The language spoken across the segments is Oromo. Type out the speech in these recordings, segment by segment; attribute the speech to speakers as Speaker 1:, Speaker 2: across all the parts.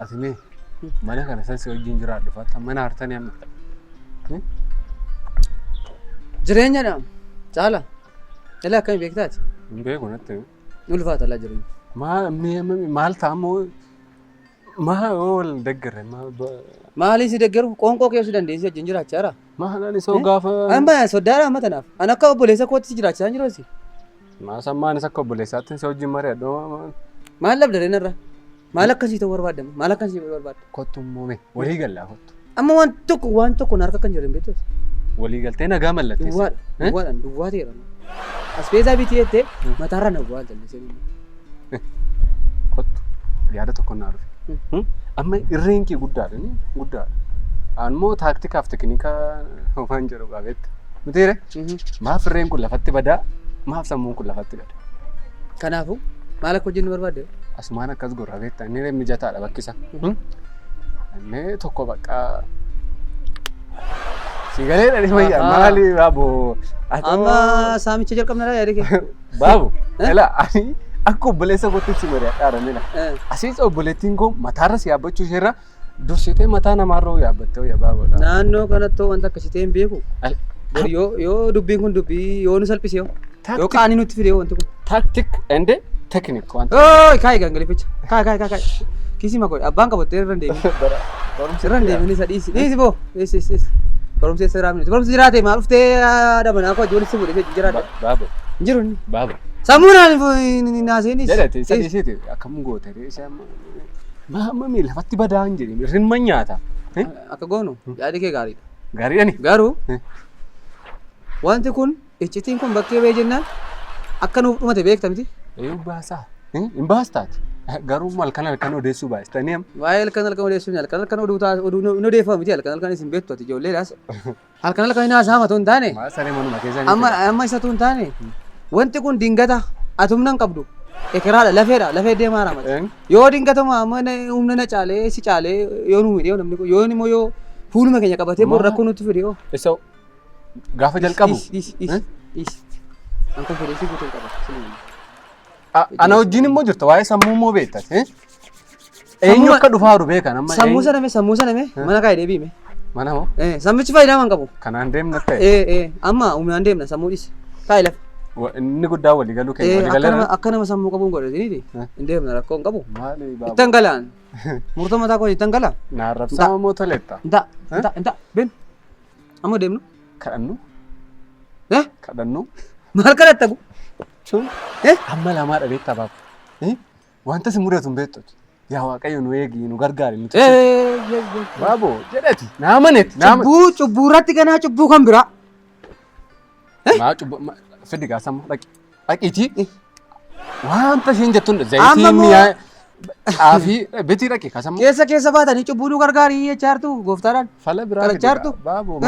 Speaker 1: Ati mee mana kana san si wajjin jiraadhu fatta mana hartanii amma.
Speaker 2: Jireenyadha. Caala. Ilaa akkami beektaati?
Speaker 1: Hin beeku natti.
Speaker 2: Ni ulfaata laa jireenya.
Speaker 1: Maal maal ta'amoo maal yoo wal deeggarre
Speaker 2: Maalii si deeggaru? Qoonqoo keessu dandeessi wajjin jiraachaa jira.
Speaker 1: Maal ani soo gaafa.
Speaker 2: Amma soddaadha amma tanaaf. Ani akka obboleessa kootti si jiraachaa hin jiru si.
Speaker 1: Maa sammaan isa akka obboleessaatti si wajjin mari'adhu.
Speaker 2: Maal dhabda reenarra? Maal akkasii ta'uu barbaadda? Maal akkasii barbaadda?
Speaker 1: Kottu immoo mee walii gallaa kottu.
Speaker 2: Amma waan tokko waan tokko harka kan jiru hin beektu.
Speaker 1: Walii galtee nagaa mallatteessa.
Speaker 2: Duwwaadha. Duwwaadhaan duwwaa ta'eera. Asbeezaa bitii jettee mataarra na bu'aa jallisee.
Speaker 1: Kottu yaada tokko naa dhufe. Amma irreen kee guddaadha ni guddaadha. Ammoo taaktikaaf tekniika waan jedhu qabeetta. Mitiire maaf irreen kun lafatti badaa maaf sammuun kun lafatti bada.
Speaker 2: Kanaafuu maal akka hojjennu barbaadde?
Speaker 1: Asumaan akkas gorra beekta inni mijataadha bakki isaa. Inni tokko bakka si galee dhadhi wayya maali baaboo.
Speaker 2: Amma saamicha jalqabna laa yaada kee.
Speaker 1: Baaboo ela ani akka obboleessa kootti si mari'adhaara mila. Asiis obboleettiin koo mataarra si yaabbachuu isheerra dursitee mataa namaarra yaabbattee wayya baaboo.
Speaker 2: Naannoo kanatti wanta akkasii ta'e hin beeku. Yoo yoo dubbiin kun dubbii yoo nu salphise yoo yoo qaanii nutti fide wanti kun.
Speaker 1: Tactic and technique wanta.
Speaker 2: Ooy kaayi gangalificha kaayi kaayi kaayi kiisii makoodha abbaan qabattee irra hin deemin. Irra hin deemin isa dhiisi dhiisi boo dhiisi dhiisi. Barumsa eessa jiraa miti barumsi jiraate maal dhuftee haadha manaa koo wajjin walitti fuudhee jiraadha.
Speaker 1: Baaboo.
Speaker 2: Hin jiru inni.
Speaker 1: Baaboo.
Speaker 2: Sammuu naan naaseen dhiisi.
Speaker 1: Jedhate isa dhiisiiti akkam goote isa amma mi lafatti badaa hin jedhin rinma nyaata.
Speaker 2: Akka goonu yaadi kee gaariidha.
Speaker 1: Gaariidhani.
Speaker 2: Garuu wanti kun iccitiin kun bakkee ba'ee jennaan akka nuuf dhumate beekta miti.
Speaker 1: Eeyyuu baasaa. Hin baastaati. Garuu halkan halkan odeessuu baastanii amma.
Speaker 2: Waa'ee halkan halkan odeessuu halkan halkan oduu oduu hin odeeffamu miti halkan halkan isin beektu ati ijoolleedhaas. Halkan halkan hin haasa'ama otoo hin taane.
Speaker 1: Maal saree manuma keessa
Speaker 2: Amma amma isatu hin taane wanti kun dingata ati humna hin qabdu. Ekeraadha lafeedha lafee deemaa ramata. Yoo dingatuma amma humna na caalee si caalee yoo nu miidhee namni kun yoo immoo yoo fuuluma keenya qabatee bor rakkoo nutti fide yoo.
Speaker 1: Isa gaafa jalqabu.
Speaker 2: Dhiisi dhiisi dhiisi. An konfidensii guutuu qaba.
Speaker 1: Ana wajjin immoo jirta waa'ee sammuu immoo beekta. Eenyu akka dhufaaru beekan amma.
Speaker 2: Sammuu sana mee sammuu sana mee mana kaa'ee deebiime.
Speaker 1: Mana moo?
Speaker 2: Sammichi faayidaa waan qabu.
Speaker 1: Kanaan deemna ta'e.
Speaker 2: Amma humnaan deemna sammuu dhiisi. Kaa'i lafa.
Speaker 1: Inni guddaa walii galuu keenya walii galee.
Speaker 2: Akka nama sammuu qabuun godhatiniiti. Hin deemna rakkoo hin qabu.
Speaker 1: Maali baaboo?
Speaker 2: Ittan galaan. Murtoo mataa koo ittan galaa.
Speaker 1: Naarrabsama moo toleetta?
Speaker 2: Inta inta inta ben. Amma deemnu.
Speaker 1: Kadhannu? Kadhannu?
Speaker 2: Maal kadhatta gu?
Speaker 1: Amma lamaa dhabeetta baaba. Wanta si mudatu hin beektu. Yaa Waaqayyo nu eegi nu gargaari nu tiksiti. Baaboo jedhati naa manetti naa
Speaker 2: Cubbuu cubbuu irratti ganaa cubbuu kan biraa.
Speaker 1: Maa cubbuu fidi gaasama dhaqi dhaqiitii wanta isheen jettu hunda zayitii mi'aa xaafii bitii dhaqi kasamma.
Speaker 2: Keessa keessa baatanii cubbuu nu gargaarii jechaa jirtu gooftaadhaan.
Speaker 1: Fala biraa
Speaker 2: Kadhachaa jirtu.
Speaker 1: Baaboo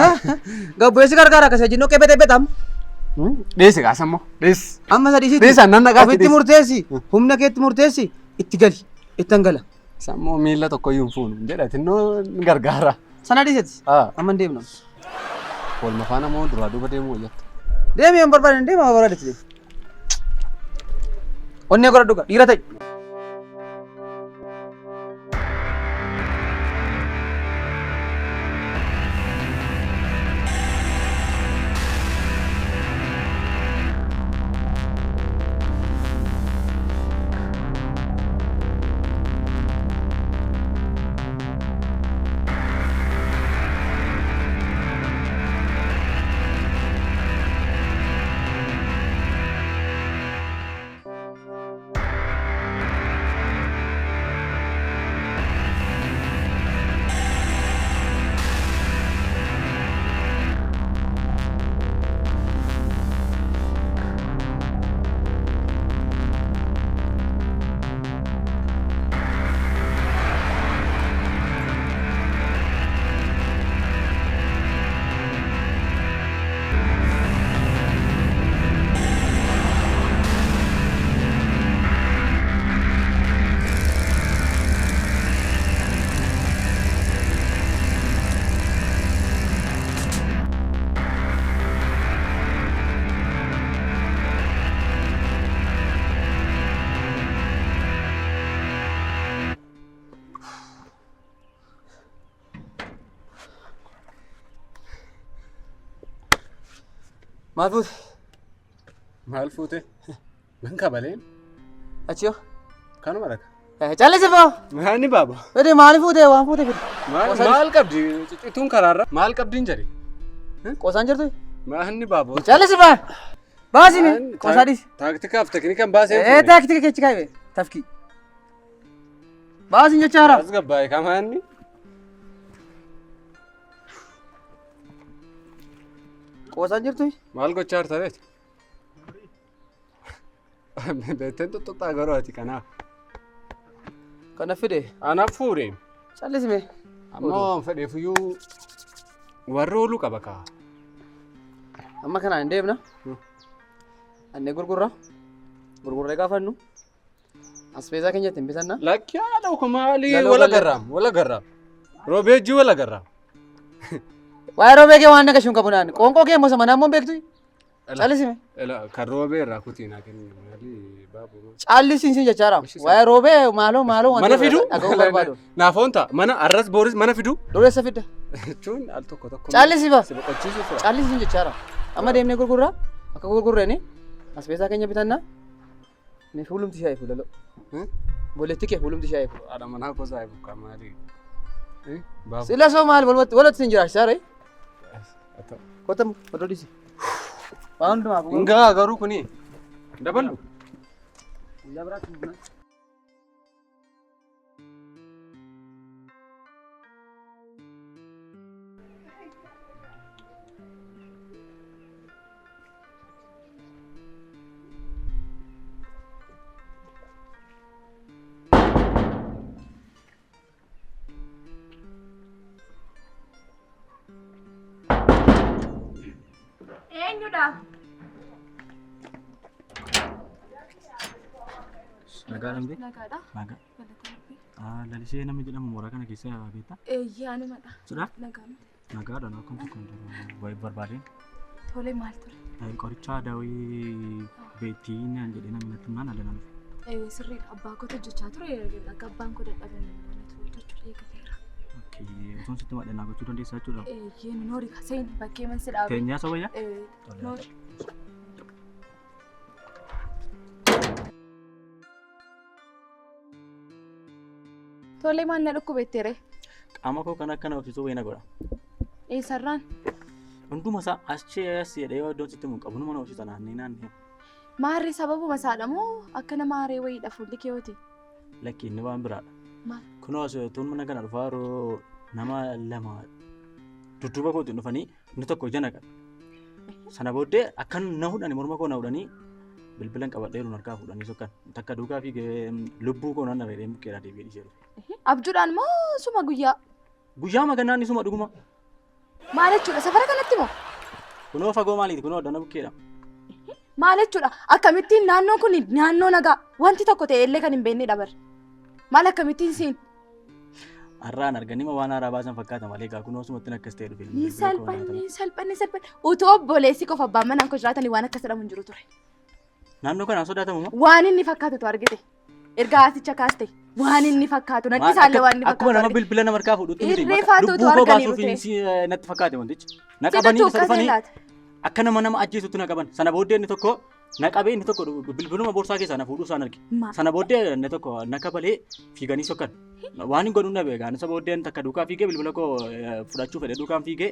Speaker 2: Gabbeessi gargaara akkasii jinnoo qeebete betam.
Speaker 1: Dhiisi gaasammoo dhiisi.
Speaker 2: Amma isa dhiisitti.
Speaker 1: Dhiisi annan dhaqaatti
Speaker 2: Ofitti murteessi humna keetti murteessi itti gali ittan gala.
Speaker 1: Sammuu miila tokko iyyuu hin fuunu jedhati innoo gargaara.
Speaker 2: Sana dhiisati. Amma hin deemna.
Speaker 1: Walma faana moo duraa duuba deemuu wayyatta.
Speaker 2: Deemi hin barbaadne deema barbaadetti deemi. Onnee godhadhu dhiira ta'i. Maal fuute?
Speaker 1: Maal fuute? Nan kabaleen
Speaker 2: Achi yoo.
Speaker 1: kanuma dhaka.
Speaker 2: Callisi faa.
Speaker 1: Maani baaba?
Speaker 2: Fede maali fuute waan fuute fide.
Speaker 1: Maal maal qabdi ciccituun karaarra? Maal qabdiin jedhe?
Speaker 2: Qoosaan jirtu?
Speaker 1: Maanni baaba?
Speaker 2: Callisi faa. Baasi mi? Qoosaa dhiisi.
Speaker 1: Taaktikaaf teknikan baasee
Speaker 2: Ee taaktika keechi kaa'e tafkii. Baasiin jecha haaraa.
Speaker 1: As gabbaa'e kamaanni.
Speaker 2: Qoosaan jirtu?
Speaker 1: Maal gochaa jirta beektu? Beekteen tuttuqxaa garuu ati kanaaf.
Speaker 2: Kana fide.
Speaker 1: Anaaf fuudhe.
Speaker 2: Callisi mee.
Speaker 1: Amma waan fedheefiyyuu warri ooluu qaba kaa.
Speaker 2: Amma kanaan hin deemna. Annee gurgurra. Gurgurree gaafannu. Aspeezaa keenya ittiin bitanna.
Speaker 1: Lakki haadha kun maali
Speaker 2: Laloo
Speaker 1: wala
Speaker 2: bal'aa.
Speaker 1: garraam wala garraam. Roobeejjii wala garraam.
Speaker 2: Waa'ee roobee kee waan nagashuun qabu naan. Qoonqoo kee immoo sama naammoo hin beektu. Callisi mee.
Speaker 1: Ela kan roobee irraa kutii naa kenni maali baabu.
Speaker 2: Callisi sin jechaadha. Waa'ee roobee maaloo maaloo wanti
Speaker 1: Mana fidu?
Speaker 2: dhaga'uu barbaadu.
Speaker 1: Naaf oonta mana arras booris mana fidu?
Speaker 2: Dureessa fidda.
Speaker 1: Jechuun al tokko tokko.
Speaker 2: Callisi ba.
Speaker 1: Si boqochiisuuf.
Speaker 2: Callisi sin jechaadha. Amma deemnee gurgurra. Akka gurgurreeni aspeezaa keenya bitanna. Ni fuulumti ishee fuulaloo. Boleetti kee fuulumti ishee fuula.
Speaker 1: Haadha manaa gosa eeguka maali? Baabu.
Speaker 2: Sila soo maal walumatti walumatti sin jiraachisaa ree? Kotamu odoo dhiisi. Waan hundumaa bu'uura.
Speaker 1: Ngaa garuu kuni dabalu.
Speaker 2: Guyyaa biraatti nu buna.
Speaker 3: Eenyudha?
Speaker 4: Nagaa dhamdee?
Speaker 3: Nagaadha.
Speaker 4: Nagaa.
Speaker 3: Galata Rabbii.
Speaker 4: Lalisee namni jedhamu mooraa kana keessa beektaa?
Speaker 3: Eeyyee anumadha.
Speaker 4: Sidhaa?
Speaker 3: Nagaa miti.
Speaker 4: Nagaadha na akkam tokko wayii barbaadeen.
Speaker 3: Tole maal ture?
Speaker 4: Qoricha aadaa wayii beektii naan jedhee namni natti himnaan ala nan dhufe.
Speaker 3: Sirriidha. Abbaa kootu hojjechaa ture. Akka abbaan koo dadhaban natu hojjechuu eegaleera.
Speaker 4: Otoon sitti madhanaa gochuu dandeessaa jechuudha.
Speaker 3: Eeyyee nu noori kaseen bakkee man si dhaabe.
Speaker 4: Teenyaa isa wayyaa?
Speaker 3: Noori. Tole maal na dhukkubeetteere?
Speaker 4: Qaama koo kan akkana hojjetu wayii na godha.
Speaker 3: Eessarraan?
Speaker 4: Hunduma isaa achii as jedhee iddoon sitti himu qabu numa na hojjeta naannee naannee.
Speaker 3: Maarree sababuma isaadha moo akka nama aaree wayiidha fuulli keeyooti?
Speaker 4: Lakki inni waan biraadha.
Speaker 3: Maal?
Speaker 4: Kunoo as otoon mana kana dhufaa yeroo nama lama dudduuba kootiin dhufanii inni tokko ija naqata. Sana booddee akka na hudhani morma koo na hudhanii bilbilan qabadheeruun harkaa fuudhanii sokkan takka duukaa fiigee lubbuu koo nan dhabee bukkeedhaa deebi'ee dhiisee dhufe.
Speaker 3: Abjuudhaan moo suma guyyaa?
Speaker 4: Guyyaa maganaan isuma dhuguma.
Speaker 3: Maal jechuudha safara kanatti moo?
Speaker 4: Kunoo fagoo maaliiti kunoo addana bukkeedha.
Speaker 3: Maal jechuudha akkamittiin naannoon kun naannoo nagaa wanti tokko ta'e illee kan hin beeknedha bar. Maal akkamittiin siin?
Speaker 4: Har'aan arganii waan haaraa baasan fakkaata malee egaa kunoo sumatti akkas ta'e dhufe.
Speaker 3: Ni salphanne salphanne salphanne utuu obboleessi qofa abbaan manaan koo jiraatanii waan akkas jedhamu hin jiru ture.
Speaker 4: Naannoo kanaan sodaatamu moo?
Speaker 3: Waan inni fakkaatu argite. Erga haaticha kaaste waan inni fakkaatu natti isaallee waan inni
Speaker 4: Akkuma
Speaker 3: fakkaatu
Speaker 4: nama
Speaker 3: argite.
Speaker 4: bilbila nama harkaa fuudhutti miti.
Speaker 3: Irree faatu utuu
Speaker 4: Lubbuu koo
Speaker 3: arganiiru
Speaker 4: baasuuf
Speaker 3: ta'e.
Speaker 4: natti fakkaate wantichi. Na
Speaker 3: Situ
Speaker 4: qabanii isa
Speaker 3: tuuqqasee
Speaker 4: dhufanii
Speaker 3: laata?
Speaker 4: akka nama nama ajjeesutti na qaban. Sana booddee inni tokko na qabee inni tokko bilbiluma boorsaa keessaa na fuudhuu isaan arge.
Speaker 3: Maal?
Speaker 4: Sana booddee inni tokko na kabalee fiiganii sokkan. Waan hin godhuun dhabe egaa isa booddee takka duukaa fiigee bilbila koo fudhachuu fedhe duukaan fiigee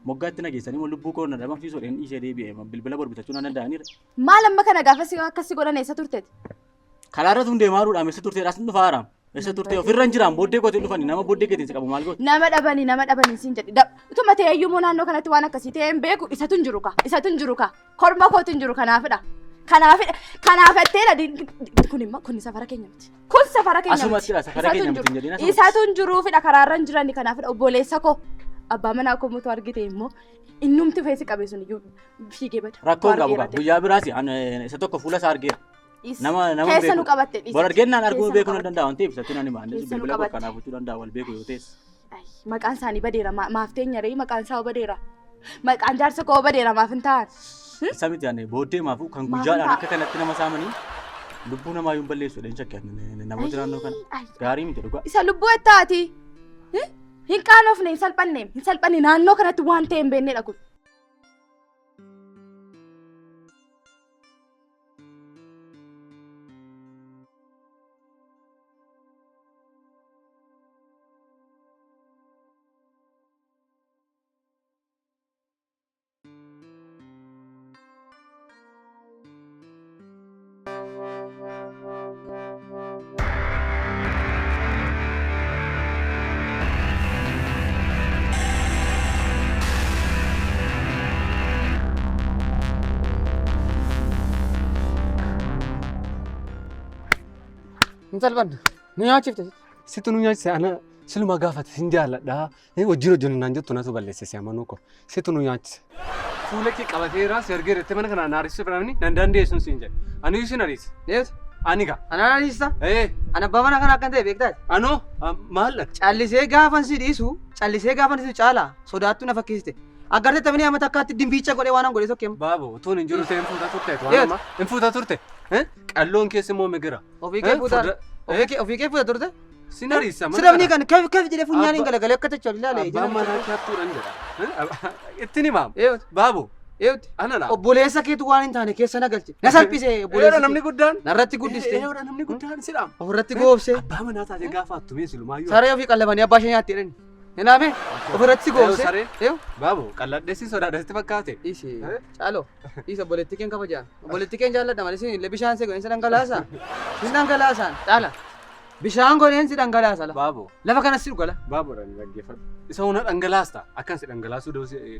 Speaker 4: moggaatti na geessanii immoo lubbuu koo na dhabamsiisuu dheen dhiisee deebi'e bilbila bor bitachuu na danda'aniira.
Speaker 3: Maal amma kana gaafa si akkasi godhan eessa turteeti?
Speaker 4: Karaa irra tun deemaa jiruudhaan eessa turteedha as dhufaa haaraam. Eessa turte ofirra hin jiraan booddee kootiin dhufanii nama booddee keetiin si qabu maal goote?
Speaker 3: Nama dhabanii nama dhabanii siin jedhi. Utuma ta'e iyyuu immoo naannoo kanatti waan akkasii ta'e hin beeku isatu hin jiru ka isatu hin jiru ka korma kootu hin jiru kanaafidha. Kanaafidha kanaafatteedha kun immoo kun safara keenya miti. Kun safara keenya miti.
Speaker 4: Asumattidha safara keenya miti hin jedhin asumatti.
Speaker 3: Isatu hin jiruufidha karaarra hin jiranni kanaafidha obboleessa koo abbaa manaa koo mutu argite immoo innumti feesi qabe sun iyyuu fiigee bada.
Speaker 4: Rakkoo hin qabu guyyaa biraas isa tokko fuula isaa argeera. Nama nama
Speaker 3: Keessa nu qabatte dhiisi.
Speaker 4: Bor argennaan arguu
Speaker 3: Keessa nu
Speaker 4: beekuu nan
Speaker 3: qabatte.
Speaker 4: danda'a waan ta'eef isatti nan hima. Innis
Speaker 3: Keessa nu
Speaker 4: bilbila koo
Speaker 3: qabatte.
Speaker 4: kanaaf gochuu danda'a wal beeku yoo ta'es.
Speaker 3: Ay, maqaan isaanii badeera maaf teenya ree maqaan isaa badeera. Maqaan jaarsa koo badeera maaf hin ta'an.
Speaker 4: Isa miti ani booddee maafuu kan
Speaker 3: Maaf hin
Speaker 4: guyyaadhaan
Speaker 3: ta'a?
Speaker 4: akka kanatti nama saamanii lubbuu namaa yuun balleessu jedheen shakke namoota naannoo kana.
Speaker 3: Ay,
Speaker 4: Gaarii miti dhugaa.
Speaker 3: Isa lubbuu ettaati. Hin qaanofne hin salphanne hin salphanne naannoo kanatti waan ta'e hin beeknedha kun.
Speaker 2: Hin salphanna. Nu nyaachifte.
Speaker 1: Situ nu nyaachise ana siluma gaafate sin jaalladha. Wajjin hojjennu naan jettu natu balleesse si amanuu ko. Situ nu nyaachise. Fuula kee qabateera si argeera jettee mana kana na ariisuu fedhamni nan dandeessuun siin jedhe. Ani isin ariise.
Speaker 2: Deetu.
Speaker 1: Ani gaa.
Speaker 2: Ana ariista.
Speaker 1: Ee
Speaker 2: Ana abbaa mana kana akkan ta'e beektaati.
Speaker 1: anoo maal dha?
Speaker 2: Callisee gaafan si dhiisu callisee gaafan si caala sodaattuu na fakkeessite. Agartee taphni amma takkaatti dimbiicha godhee waan an godhe tokkeema.
Speaker 1: Baabo utuun hin jiru ta'e hin fuuta turte waan
Speaker 2: Eet.
Speaker 1: amma hin fuuta turte. Qalloon keessa immoo migira.
Speaker 2: Ofii kee fuuta ofii kee fuuta turte.
Speaker 1: Sin ariisa mana
Speaker 2: Sirabni
Speaker 1: kana.
Speaker 2: kan kaf kaf jedhee funyaaniin
Speaker 1: Abba-
Speaker 2: galagalee akka tacha ilaale.
Speaker 1: Abbaan manaa keettuudhaan jedha. Ittiin himaam.
Speaker 2: Eewti
Speaker 1: Baabo
Speaker 2: eewti.
Speaker 1: ana laa.
Speaker 2: Obboleessa keetu waan hin taane keessa na galche. Na salphise
Speaker 1: Eera
Speaker 2: obboleessa.
Speaker 1: namni guddaan.
Speaker 2: Narratti guddiste.
Speaker 1: Eera namni guddaan sidhaam.
Speaker 2: Ofirratti goobse.
Speaker 1: Abbaa manaa taatee gaafa attumee silumaayyuu.
Speaker 2: Saree ofii qallabanii abbaa ishee nyaatte jedhani. Hinaame ofirratti si goobse.
Speaker 1: Saree.
Speaker 2: Eew.
Speaker 1: Baabo qalladhee si sodaadhatti fakkaate.
Speaker 2: Dhiisi caaloo dhiisi obboleettii keen kabajaa. Obboleettii keen jaalladha malee isin illee bishaan see godheen si dhangalaasa. Si dhangalaasaan caala. Bishaan godheen si dhangalaasa lafa.
Speaker 1: Baabo
Speaker 2: Lafa kanas si dhugala.
Speaker 1: baabo dhaan dhaggeeffadhu. Isa huna dhangalaasta akkan si dhangalaasuu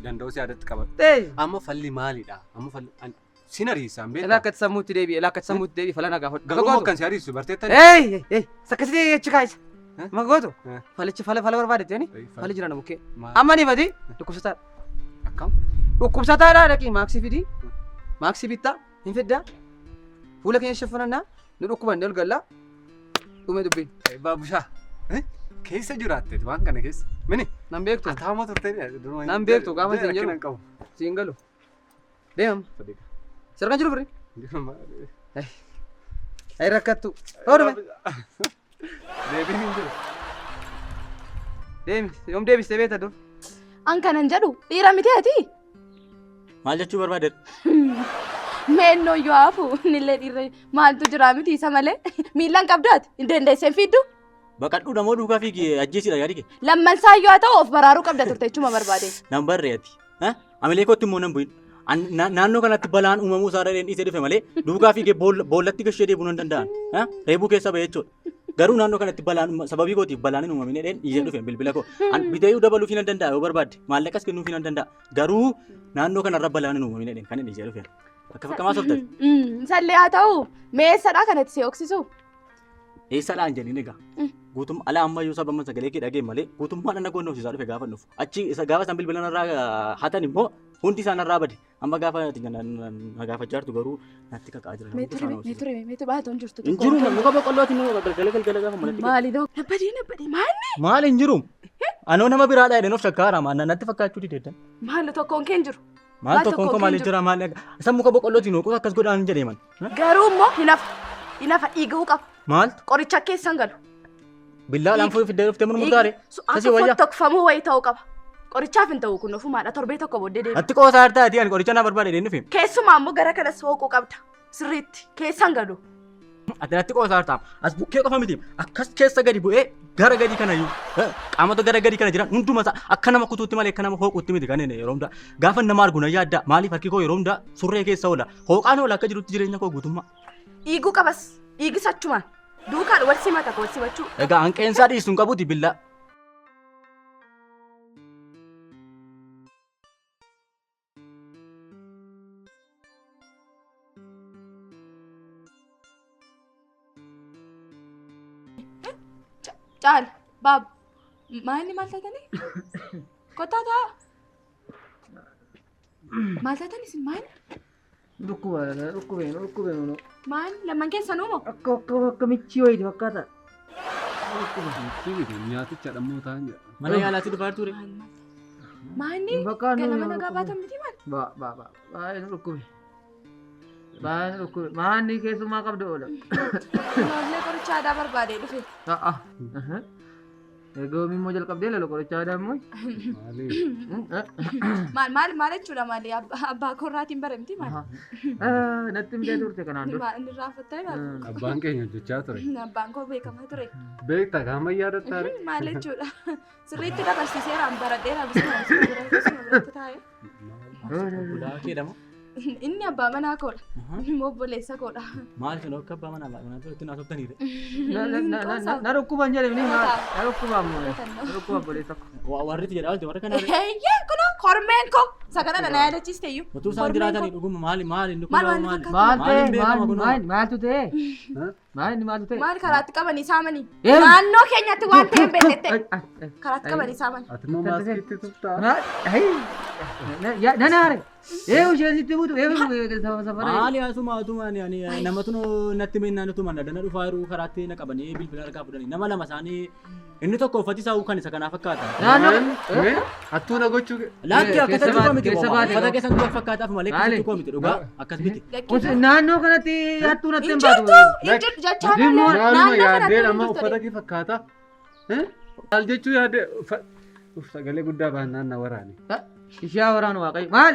Speaker 1: danda'u si yaadatti qabadhu.
Speaker 2: Ta'e.
Speaker 1: Amma falli maalidha? Amma falli sin ariisaan
Speaker 2: Elaa
Speaker 1: beektaa?
Speaker 2: akkatti sammuutti deebi'e elaa akkatti sammuutti deebi'e fala na gaafadhu.
Speaker 1: Garuu immoo akkan si ariisu barteettan.
Speaker 2: Hey hey sakkasitee achi kaayisa.
Speaker 1: Eh?
Speaker 2: Magootu
Speaker 1: Eh.
Speaker 2: falichi fala fala barbaadetteeni fali jira na bukkee.
Speaker 1: Maal?
Speaker 2: Amma ni badi dhukkubsataadha.
Speaker 1: Akkam?
Speaker 2: Dhukkubsataadha dhaqii maaksii fidii maaksii bittaa hin fiddaa fuula keenya shaffanannaa nu dhukkubanne ol gallaa dhume dubbiin.
Speaker 1: Baabushaa keessa jiraatte waan kana keessa. Mini
Speaker 2: Nan beektu
Speaker 1: ataama turte.
Speaker 2: Nan beektu, gaafa isin jedhu.
Speaker 1: Rakkina hin qabu.
Speaker 2: siin galu. Deemam. Sirkan jiru firri. Ay rakkattu. Hoo dhume.
Speaker 1: Deebiin hin jiru.
Speaker 2: Deemi yoom deebistee beekta dur.
Speaker 3: An kanan jedhu dhiira miti ati.
Speaker 4: Maal jechuu barbaade?
Speaker 3: Meennoo yoo hafu innillee dhiirri maaltu jira miti isa malee miillan qabdaati hin dandeesseen fiddu.
Speaker 4: Baqadhuu namoo duukaa fiigi ajjeesiidha yaadi kee.
Speaker 3: Lammansaa yoo ta'u of baraaruu qabda turte jechuma barbaade.
Speaker 4: Nan barree ati. Amilee kootti immoo nan bu'in. Naannoo kanatti balaan uumamuu isaa irra dhiisee dhufe malee duukaa fiigee boollatti gashee deebi'uu nan danda'an. Reebuu keessa ba'e jechuudha. Garuu naannoo kanatti balaan sababii kootiif balaan hin uumamin jedheen dhiisee dhufe bilbila koo. An biteeyyuu dabaluufii nan danda'a yoo barbaadde maallaqas kennuufii nan danda'a. Garuu naannoo kanarra balaan hin uumamin jedheen kan inni dhiisee dhufe. Akka fakkamaa softati.
Speaker 3: Isallee haa ta'u meessadhaa kanatti si hooksisu.
Speaker 4: Eessadhaan jedhin egaa. Guutummaa alaa ammayyuu saba amma sagalee kee dhageen malee guutummaa dhana goon hojjetaa dhufe gaafa dhufu. Achi isa gaafa isaan bilbila narraa hatan immoo hundi isaa narraa bade. Amma gaafa ati na gaafachaa jirtu garuu natti kaqaa jira.
Speaker 3: Mee ture mee ture mee ture baatoon jirtu.
Speaker 4: Hin jiru muka boqqollootti nu galgala galgala gaafa manatti.
Speaker 3: Maali doo? Nabbadee nabbadee maalni?
Speaker 4: Maal hin jiru? Anoo nama biraadhaa jedheen of shakkaara maal natti fakkaachuu dideeddan.
Speaker 3: Maal tokkoon kee hin jiru.
Speaker 4: Maal
Speaker 3: Maal
Speaker 4: tokkoon koo
Speaker 3: tokkoon
Speaker 4: maaliif
Speaker 3: kee
Speaker 4: jira maal isa muka boqqollootiin hooquu akkas godhaan jedhee man.
Speaker 3: Garuu immoo hin hafa. Hin hafa dhiiga'uu qaba.
Speaker 4: Maaltu?
Speaker 3: Qoricha keessan galu.
Speaker 4: Billaadhaan fuudhee fiddee dhuftee murmurtaare.
Speaker 3: Akka
Speaker 4: Sasii wayyaa.
Speaker 3: fottokfamuu wayii ta'uu qaba. Qorichaaf hin ta'u kun ofumaadha torbee tokko booddee deebi'a.
Speaker 4: Natti qoosaa hartaa ati ani qoricha naa barbaade jedheen dhufe.
Speaker 3: Keessumaa immoo gara kanas hooquu qabda. Sirriitti keessan galu.
Speaker 4: Ati natti qoosaa hartaa. As bukkee qofa miti. Akkas keessa gadi bu'ee gara gadi kana iyyuu qaamota gara gadi kana jiran hunduma isaa akka nama kutuutti malee akka nama hooquutti miti kan inni yeroo hundaa. Gaafa nama argu na yaadda maaliif harki koo yeroo hundaa surree keessa oola. Hooqaan oola akka jirutti jireenya koo guutummaa.
Speaker 3: Dhiiguu qabas. Dhiigis achumaan. Duukaan wal simata wal simachuu.
Speaker 4: Egaa hanqeensaa dhiistu hin qabuuti billaa.
Speaker 3: Caala baab maalni maal taatanii? Kottaa ta'a. Maal taatan isin maal?
Speaker 2: Dhukkuba dhukkubeen dhukkubeen
Speaker 3: Maal lamman keessan uumoo?
Speaker 2: akka akka akka michii wayiiti fakkaata.
Speaker 1: Nyaaticha dhammoo ta'an jedha.
Speaker 4: Mana yaalaatti dhufaa ture.
Speaker 3: Maal maal Maalni
Speaker 2: Bakka nu
Speaker 3: ganama nagaa baatan miti maal?
Speaker 2: Ba ba ba baay'ee nu dhukkube. Baay'ee nu dhukkube. Maanni keessumaa qabdu oola.
Speaker 3: Ijoollee qoricha aadaa barbaadee dhufe.
Speaker 2: A'a. Egaa immoo jalqabdee lala qoricha aadaa immoo.
Speaker 1: Maali?
Speaker 3: Maal maal maal jechuudha maali abbaa korraatiin bare miti maal?
Speaker 2: Natti himtee turte kanaan dura.
Speaker 3: Maal inni raaffattee maal?
Speaker 1: Abbaan keenya hojjechaa ture.
Speaker 3: Abbaan koo beekamaa ture.
Speaker 1: Beektaa qaama yaadatta ree?
Speaker 3: Maal jechuudha? Sirriitti dabarsiiseera baradheera bisuma biratti taa'e.
Speaker 4: Bulaa kee dama.
Speaker 3: Inni abbaa manaa koodha. Inni immoo obboleessa koodha.
Speaker 4: Maal isin akka abbaa manaa manaa turetti naasoftanidha.
Speaker 2: Na dhukkuban jedhe ni maal? Na dhukkuba ammoo. Na dhukkuba obboleessa koo.
Speaker 4: Warri itti jedhaa oolte warra kanaa.
Speaker 3: Eeyyee kunoo kormeen koo isa kana na yaadachiiste iyyuu.
Speaker 4: Utuu isaan jiraatanii dhuguma maali maali inni kun
Speaker 3: Maal waan
Speaker 4: maali?
Speaker 3: fakkaatu?
Speaker 2: Maal
Speaker 4: Maaliin
Speaker 2: ta'e?
Speaker 4: beekama
Speaker 2: Maal
Speaker 4: kunoo?
Speaker 2: maal maaltu ta'e? Maal inni maaltu ta'e?
Speaker 3: Maal karaatti qabanii saamanii?
Speaker 2: Ee.
Speaker 3: Naannoo keenyatti waan ta'e hin beeknette. Karaatti qabanii saamanii.
Speaker 1: Ati immoo maaskiitti tuftaa.
Speaker 2: Maal? Nan aare. Ee isheen sitti buutu. Ee safara.
Speaker 4: Maali asuma atuma ani ani namatu natti mennaan utuma dana dhufaa jiru karaatti na qabanii bilbila harkaa fudhanii nama lama isaanii inni tokko uffati isaa kan isa kanaa fakkaata.
Speaker 2: Naannoo.
Speaker 1: Hattuu na gochuu.
Speaker 4: Laakki akka
Speaker 2: Keessa
Speaker 4: ta'e
Speaker 2: baate-
Speaker 4: miti
Speaker 2: keessa baate
Speaker 4: uffata keessan dura fakkaataaf malee
Speaker 2: Maali?
Speaker 4: akkasitti koo miti dhugaa akkas miti.
Speaker 2: Naannoo kanatti hattuu natti hin
Speaker 3: Hin
Speaker 2: baatu.
Speaker 3: jirtu! Hin jirtu jechaa malee.
Speaker 1: Maaluma
Speaker 3: Naannoo kanatti
Speaker 1: yaaddee
Speaker 3: hin
Speaker 1: amma
Speaker 3: jirtu.
Speaker 1: uffata kee fakkaata. Maal jechuu yaaddee sagalee guddaa baannaan na waraane.
Speaker 2: Ishee waraanu waaqayyo. Maal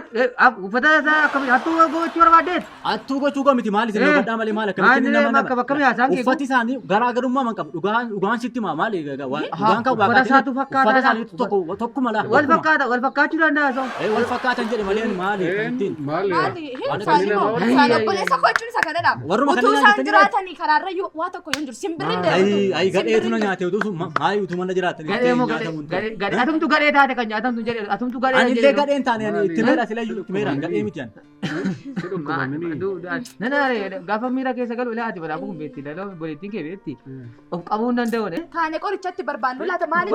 Speaker 2: uffata isaa akkamii hattuu gochuu barbaaddeet?
Speaker 4: Hattuu gochuu koo miti maal isin hubadhaa malee maal akkamitti
Speaker 2: Maal
Speaker 4: nama
Speaker 2: akka bakka mi'aasaan kee
Speaker 4: uffati isaanii garaagarummaa man qabu dhugaan dhugaan sitti maa maali dhugaan kan
Speaker 2: Uffata
Speaker 4: waaqaatiin
Speaker 2: isaatu fakkaata.
Speaker 4: uffata isaanii tokko tokkuma laa
Speaker 2: Wal fakkaata wal fakkaachuu danda'a soo.
Speaker 4: wal fakkaatan jedhe malee maali akkamittiin
Speaker 1: Maali?
Speaker 3: Maali?
Speaker 4: Waan
Speaker 3: Isaan immoo
Speaker 1: akkasii
Speaker 3: isaan obboleessa koo jechuun isa kanadha.
Speaker 4: Warruma
Speaker 3: Utuu
Speaker 4: kanneen
Speaker 3: isaan
Speaker 4: jettanii
Speaker 3: jiraatanii karaarra iyyuu waa tokko yoo hin jiru. Simbirri hin
Speaker 4: Ayi
Speaker 3: deemtu.
Speaker 4: ayi gadheetu na nyaate utuu sun maali utuu mana jiraatanii
Speaker 2: Gadhee moo
Speaker 4: nyaatamu hin
Speaker 2: gadhee
Speaker 4: ta'u.
Speaker 2: gadhee atumtu gadhee taate kan nyaatamtu jedhe atumtu gadhee
Speaker 4: Ani illee gadheen taane ani itti meera sila iyyuu itti meera gadhee miti ani.
Speaker 1: Si dhukkubamini.
Speaker 2: Nan aare gaafa miira keessa galu ilaa ati badhaa kun beekti laloo obboleettiin kee beekti of qabuu hin danda'u.
Speaker 3: Taane qorichatti barbaannu laata maali?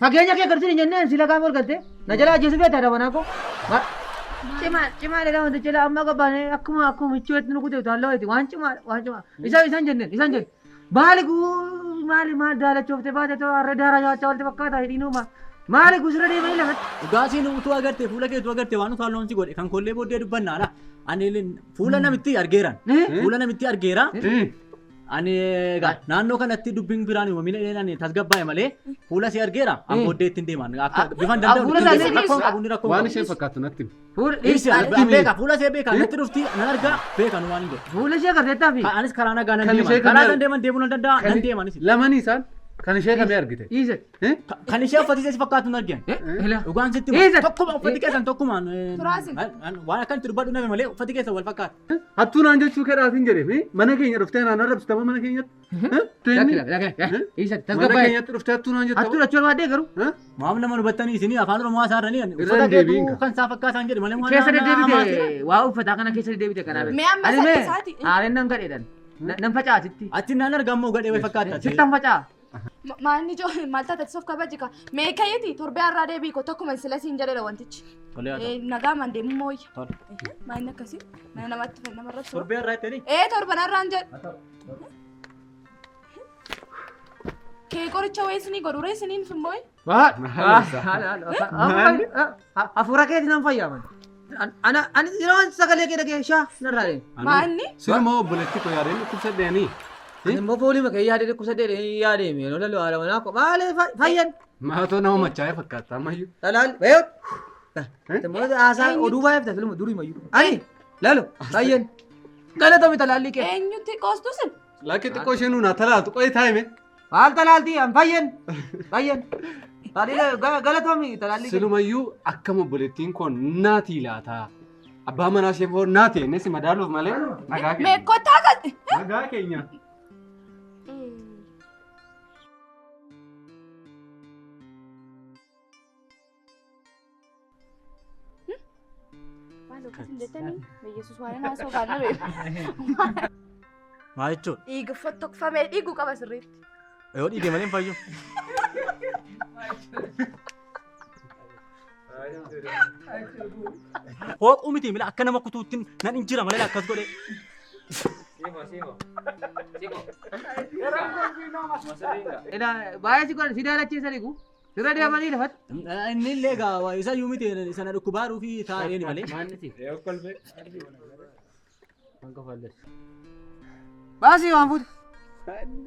Speaker 2: Fageenya kee garsiin hin jenneen sila gaafa ol galte na jala ajjeesu beektaa dabanaa koo. Cimaa cimaa dha wanti jala amma qabbaanee akkuma akkuma michuutti nu kutee utaallee wayiiti waan cimaa waan cimaa isaan isaan jenneen isaan jenneen maali guu maali maal daalachoofte baate too harree daaraa nyaachaa walte fakkaata hidhiinuma maali gusirra deemanii lafatti.
Speaker 4: Dhugaatiin utuu agarte fuula kee utuu agarte waan utaalloon si godhe kan kollee booddee dubbannaadha. Ani fuula namitti argeera. Fuula namitti argeera. Ani egaa naannoo kanatti dubbiin biraan uumamina ani tasgabbaa'e malee fuula si argeera. An booddee ittiin deeman. Akka bifan danda'u
Speaker 2: fuula
Speaker 4: ittiin
Speaker 2: isaa
Speaker 4: deema. Rakkoon qabu ni rakkoon
Speaker 1: Waan
Speaker 4: qabu.
Speaker 1: isheen fakkaattu natti himi.
Speaker 2: Fuula
Speaker 4: Dhiisi ani beeka fuula see beeka natti dhufti nan argaa beeka nu waan hin godhu.
Speaker 2: fuula ishee agarteettaa fi
Speaker 4: Anis karaa nagaa nan
Speaker 1: Kan
Speaker 4: deema.
Speaker 1: ishee
Speaker 4: Karaa
Speaker 1: kamee-
Speaker 4: nan deeman deemuu nan danda'a nan deema anis.
Speaker 1: Lamanii isaan kan ishee kamee argite?
Speaker 2: dhiise.
Speaker 4: Kan ishee uffati si fakkaatu hin argine. Dhugaan sitti
Speaker 2: Dhiise.
Speaker 4: tokkuma uffati keessan tokkumaan
Speaker 3: Turaasin.
Speaker 4: waan akkan itti dubbadhu name malee uffati keessan wal fakkaata.
Speaker 1: Hattuu naan jechuu kedhaatiin jedhe mana keenya dhuftee naan arrabsitama mana keenyatti.
Speaker 2: Dhiise
Speaker 1: Mana
Speaker 2: tasgabbaa'e.
Speaker 1: keenyatti dhuftee hattuu naan
Speaker 2: Hattuu
Speaker 1: jettama.
Speaker 2: lachuu barbaadde garuu.
Speaker 4: Maam nama hubattanii isinii afaan Oromoo haasa'anii
Speaker 1: Irra
Speaker 4: uffata
Speaker 1: hin deebiin
Speaker 4: keetu kan isaa fakkaataan jedhe malee waan
Speaker 2: Keessa
Speaker 4: hamaa ta'e.
Speaker 2: deddeebite waa uffataa kana keessa deddeebite kanaaf.
Speaker 3: Mee amma isaati.
Speaker 2: Aareen nan gadheedhan. Nan facaasitti.
Speaker 4: Achi naan argamu gadhee wayii fakkaata.
Speaker 2: Sittan faca'a.
Speaker 3: Maalni ijoo maal taate of kabaji ka. Mee kayyiti torbee har'aa deebii koo tokkuma sila siin jedheera wantichi.
Speaker 4: Tolee haa ta'u.
Speaker 3: Nagaa maan deemu mooyya.
Speaker 4: Tole.
Speaker 3: Maalni akkasii mana namatti fayyada namarra tura.
Speaker 4: Torbee irraa jettanii?
Speaker 3: Ee torban har'aan jedhu. Kee qoricha wayii isinii godhu ree isiniin fimbooyi.
Speaker 2: Hafuura keetii nan fayyaman. Ani yeroo sagalee kee dhagee shaa narraa deema.
Speaker 3: Maalni?
Speaker 1: Siluma obboleetti koo yaadeen dhukkubsadheeni.
Speaker 2: Ani immoo foolii makee yaadee dhukkubsadhee yaadee yeroo laloo haala manaa koo maali fayyan.
Speaker 1: Maatoo nama machaa'ee fakkaata ammayyuu.
Speaker 2: Talaal beeyot. Immoo haasaa oduu baay'ee filma durii mayyuu. Ani lalo fayyan. Galatoomi talaallii kee.
Speaker 3: Eenyutti qoostu sin?
Speaker 1: Lakki xiqqoo isheen nuun haa talaatu qo'ee taa'ime.
Speaker 2: Maal talaaltii an fayyan. Fayyan. Galatoomi talaallii kee.
Speaker 1: Silumayyuu akkam obboleettiin koo naatii laata? Abbaa manaa ishee boo naati innis madaaluuf malee nagaa
Speaker 3: Mee
Speaker 1: keenya.
Speaker 3: kottaa kan.
Speaker 1: Nagaa keenya.
Speaker 3: Maal akkas hin jettanii? Yesuus waan haasoo kan dhabe.
Speaker 4: Maal jechuudha?
Speaker 3: Dhiiga fottokfamee dhiiguu qaba sirriitti.
Speaker 4: Yoo dhiige malee hin fayyu. Hooquu miti mila akka nama kutuutti nan injira malee akkas godhe.
Speaker 2: Baay'ee si godhan si daalachiisa dhiigu. Sirra deemanii lafatti.
Speaker 4: Inni illee egaa isa iyyuu miti sana dhukkubaaruu fi taa'een malee.
Speaker 2: Baasii waan fuute.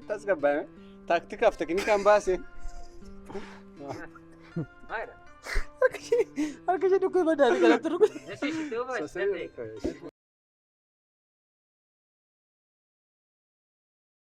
Speaker 1: Tasgabbaa'e. Taaktikaaf teknikaan baase.
Speaker 2: Harka ishee dhukkubee baddaati galatti dhukkubee.